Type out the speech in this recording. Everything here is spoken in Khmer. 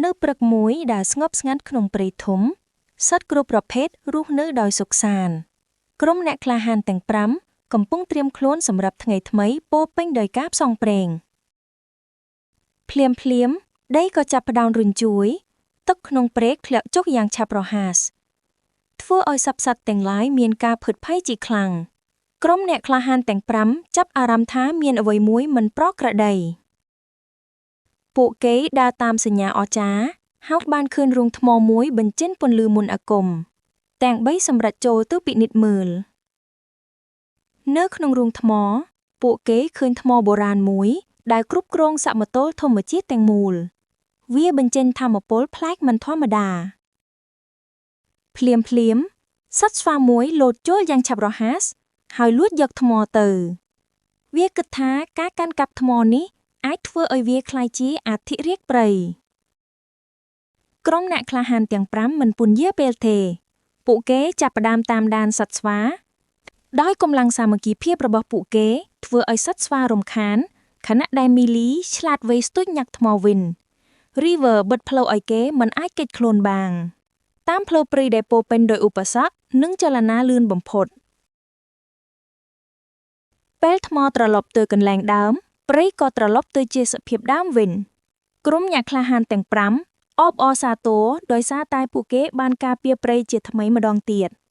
នៅព្រឹកមួយដែលស្ងប់ស្ងាត់ក្នុងព្រៃធំសត្វគ្រប់ប្រភេទរស់នៅដោយសុខសាន្តក្រុមអ្នកក្លាហានទាំង5កំពុងត្រៀមខ្លួនសម្រាប់ថ្ងៃថ្មីពោរពេញដោយការផ្សងព្រេងភ្លាមភ្លាមៗដីក៏ចាប់ផ្ដើមរញ្ជួយទឹកក្នុងព្រែកធ្លាក់ចុះយ៉ាងឆាប់រហ័សធ្វើឲ្យសត្វសត្វទាំងឡាយមានការភិតភ័យជាខ្លាំងក្រុមអ្នកក្លាហានទាំង5ចាប់អារម្មណ៍ថាមានអ្វីមួយមិនប្រក្រតី ពួកគេដើរតាមសញ្ញាអស្ចារ្យហើយបានឃើញរូងថ្មមួយបញ្ចេញពន្លឺមន្តអាគមទាំងបីសម្រាប់ចូលទៅពិនិត្យមើលនៅក្នុងរូងថ្ម ពួកគេឃើញថ្មបុរាណមួយ ដែលគ្រប់គ្រងសមតុល្យធម្មជាតិទាំងមូល វាបញ្ចេញថាមពលប្លែកមិនធម្មតាភ្លាមភ្លាមៗសត្វស្វាមួយលោតចូលយ៉ាងឆាប់រហ័សហើយលួចយកថ្មទៅ វាគិតថាការកាន់កាប់ថ្មនេះ អាចធ្វើឲ្យវាក្លាយជាអធិរាជព្រៃក្រុមអ្នកក្លាហានទាំង5មិនពន្យាពេលទេ ពួកគេចាប់ផ្ដើមតាមដានសត្វស្វា ដោយកម្លាំងសាមគ្គីភាពរបស់ពួកគេធ្វើឲ្យសត្វស្វារំខានខណៈដែលមីលីឆ្លាតវៃស្ទួចញាក់ថ្មវិញ River បិទផ្លូវឲ្យគេមិនអាចគេចខ្លួនបានតាមផ្លូវព្រៃដែលពោរពេញដោយឧបសគ្គនិងចលនាលឿនបំផុត ពេលថ្មត្រឡប់ទៅកន្លែងដើម ព្រៃក៏ត្រឡប់ទៅជាសភាពដើមវិញ ក្រុមអ្នកក្លាហានទាំង5អបអរសាទរដោយសារតែពួកគេបានការពារព្រៃជាថ្មីម្ដងទៀត។